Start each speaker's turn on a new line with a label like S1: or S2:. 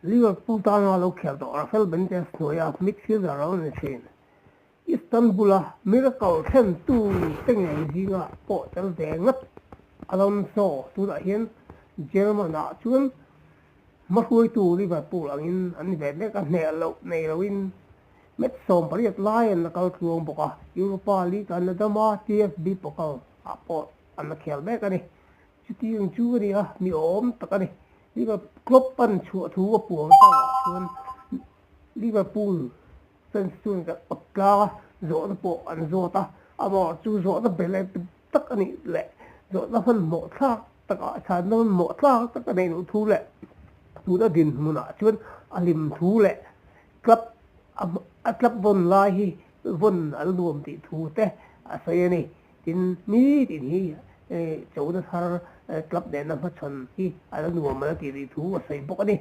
S1: Liverpool tana lo khel tawh Rafael Benitez hnuaia midfielder a lo ni thin. Istanbul-a miracle thlentu te ngei zinga pawh tel ve ngat Alonso tunah hian German-ah chuan hmahruaitu Liverpool angin an ni ve mek a, hneh loh nei loin match 18 lai an la kal tluang bawk a, Europa League an la dam a, DFB Pokal ah pawh an la khel mek a ni. Chutiang chu a ni a, mi awm tak a ni. Liverpool Klopp an chhuah thu a puang takah chuan Liverpool fans chuan kan awt tlang a, zawhna pawh an zawt a, amaherawh chu zawhna belh tak a nih leh zawhna hmanhmawh thlak takah chhanna hmanhmawh thlak tak a neih loh thu leh tuna dinhmunah chuan a hlim thu leh club a club vawn lai hi vawn a la nuam tih thu te a sawi a ni. Tin, nitin hi chona thar club nena hmachhawn hi a la nuam a la tih rih thu a sawi bawk a ni.